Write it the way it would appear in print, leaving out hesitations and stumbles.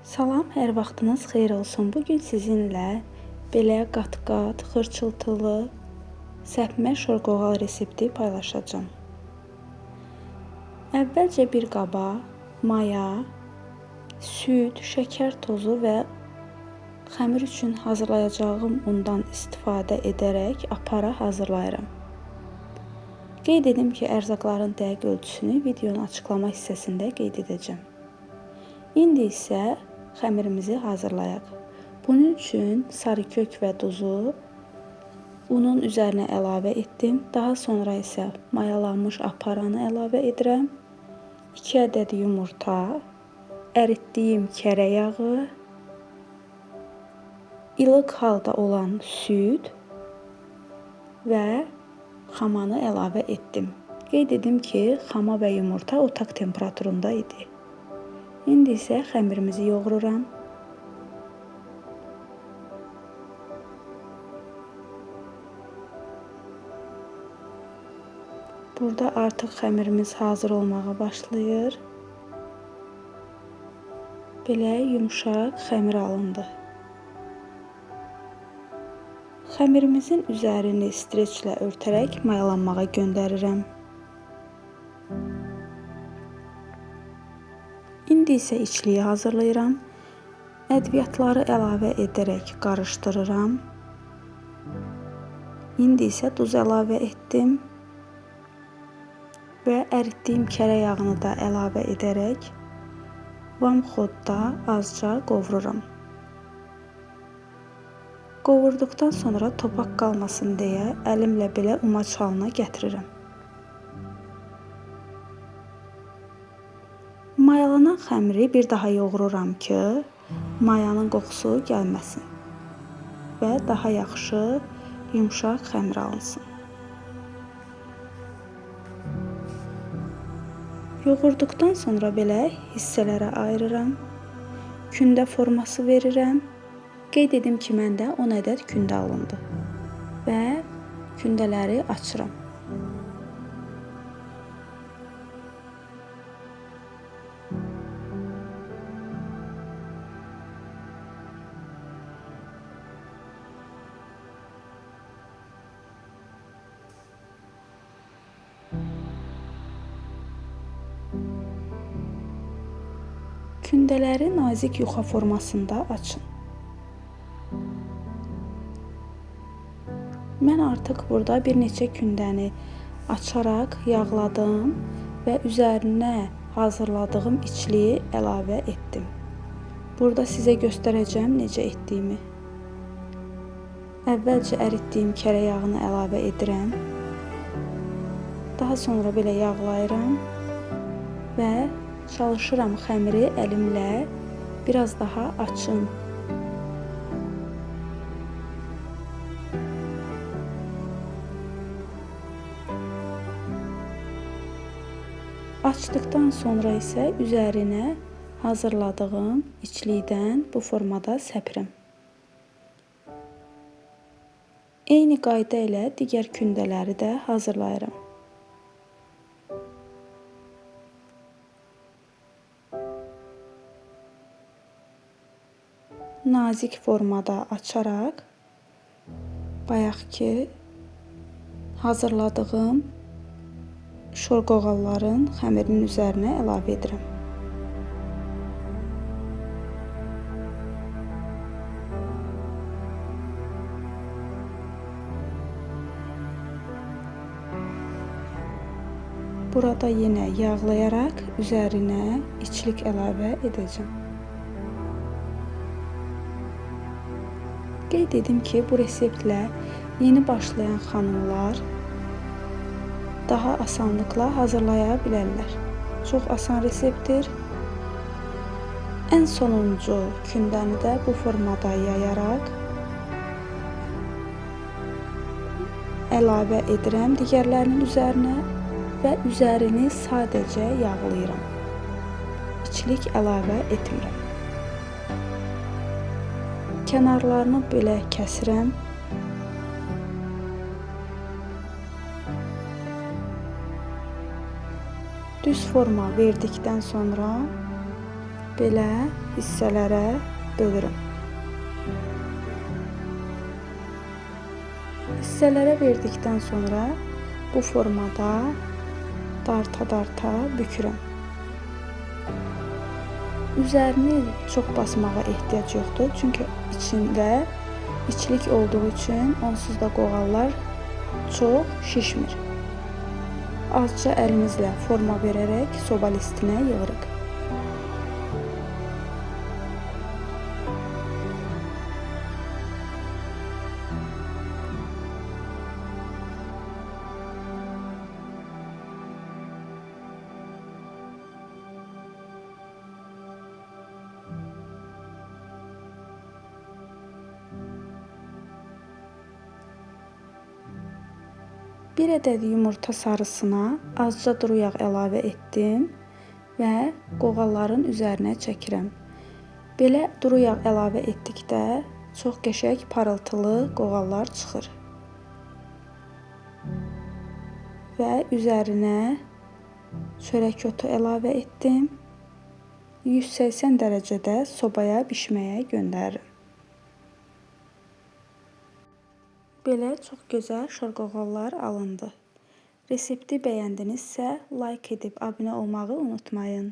Salam, hər vaxtınız xeyir olsun. Bugün sizinlə belə qat-qat, xırçıltılı səpmə şorqoğal resepti paylaşacağam. Əvvəlcə bir qaba maya, süd, şəkər tozu və xəmir üçün hazırlayacağım undan istifadə edərək apara hazırlayıram. Qeyd edim ki, ərzaqların dəqiq ölçüsünü videonun açıqlama hissəsində qeyd edəcəm. İndi isə xəmirimizi hazırlayaq. Bunun üçün sarı kök və duzu unun üzərinə əlavə etdim. Daha sonra isə mayalanmış aparanı əlavə edirəm. 2 ədəd yumurta, əritdiyim kərə yağı, ilıq halda olan süd və xamanı əlavə etdim. Qeyd edim ki, xama və yumurta otaq temperaturunda idi. İndi isə xəmirimizi yoğururam. Burada artıq xəmirimiz hazır olmağa başlayır. Belə yumşaq xəmir alındı. Xəmirimizin üzərini streçlə örtərək mayalanmağa göndərirəm. İndi isə içliyi hazırlayıram. Ədviyyatları əlavə edərək qarışdırıram. İndi isə duz əlavə etdim və əritdiyim kərə yağını da əlavə edərək vamxodda azca qovururam. Qovurduqdan sonra topaq qalmasın deyə əlimlə belə umaç halına gətirirəm. Mayalanan xəmiri bir daha yoğururam ki, mayanın qoxusu gəlməsin və daha yaxşı yumşaq xəmir alınsın. Yoğurduqdan sonra belə hissələrə ayırıram. Kündə forması verirəm. Qeyd edim ki, məndə 10 ədəd kündə alındı və kündələri açıram. Kündələri nazik yuxa formasında açın. Mən artıq burada bir neçə kündəni açaraq yağladım və üzərinə hazırladığım içliyi əlavə etdim. Burada sizə göstərəcəm necə etdiyimi. Əvvəlcə əritdiyim kərə yağını əlavə edirəm. Daha sonra belə yağlayıram və çalışıram xəmiri əlimlə biraz daha açım. Açdıqdan sonra isə üzərinə hazırladığım içlikdən bu formada səpirəm. Eyni qayda ilə digər kündələri də hazırlayıram. Nazik formada açaraq bayaqki hazırladığım şorqoğalların xəmirinin üzərinə əlavə edirəm. Burada yenə yağlayaraq üzərinə içlik əlavə edəcəm. Qeyd edim ki, bu reseptlə yeni başlayan xanımlar daha asanlıqla hazırlaya bilərlər. Çox asan reseptdir. Ən sonuncu kündəni də bu formada yayaraq əlavə edirəm digərlərinin üzərinə və üzərini sadəcə yağlayıram. İçlik əlavə etmirəm. Kənarlarını belə kəsirəm. Düz forma verdikdən sonra Belə hissələrə bölürəm. Hissələrə verdikdən sonra bu formada darta-darta bükürəm. Üzərini çox basmağa ehtiyac yoxdur, çünki içində içlik olduğu üçün onsuz da qoğallar çox şişmir. Azca əlimizlə forma verərək soba listinə yığırıq. Bir ədəd yumurta sarısına azca duru yağ əlavə etdim və qoğalların üzərinə çəkirəm. Belə duru yağ əlavə etdikdə çox qəşəng parıltılı qoğallar çıxır. Və üzərinə çörək otu əlavə etdim. 180 dərəcədə sobaya bişməyə göndərirəm. Belə çox gözəl şorqoğallar alındı. Resepti bəyəndinizsə, like edib abunə olmağı unutmayın.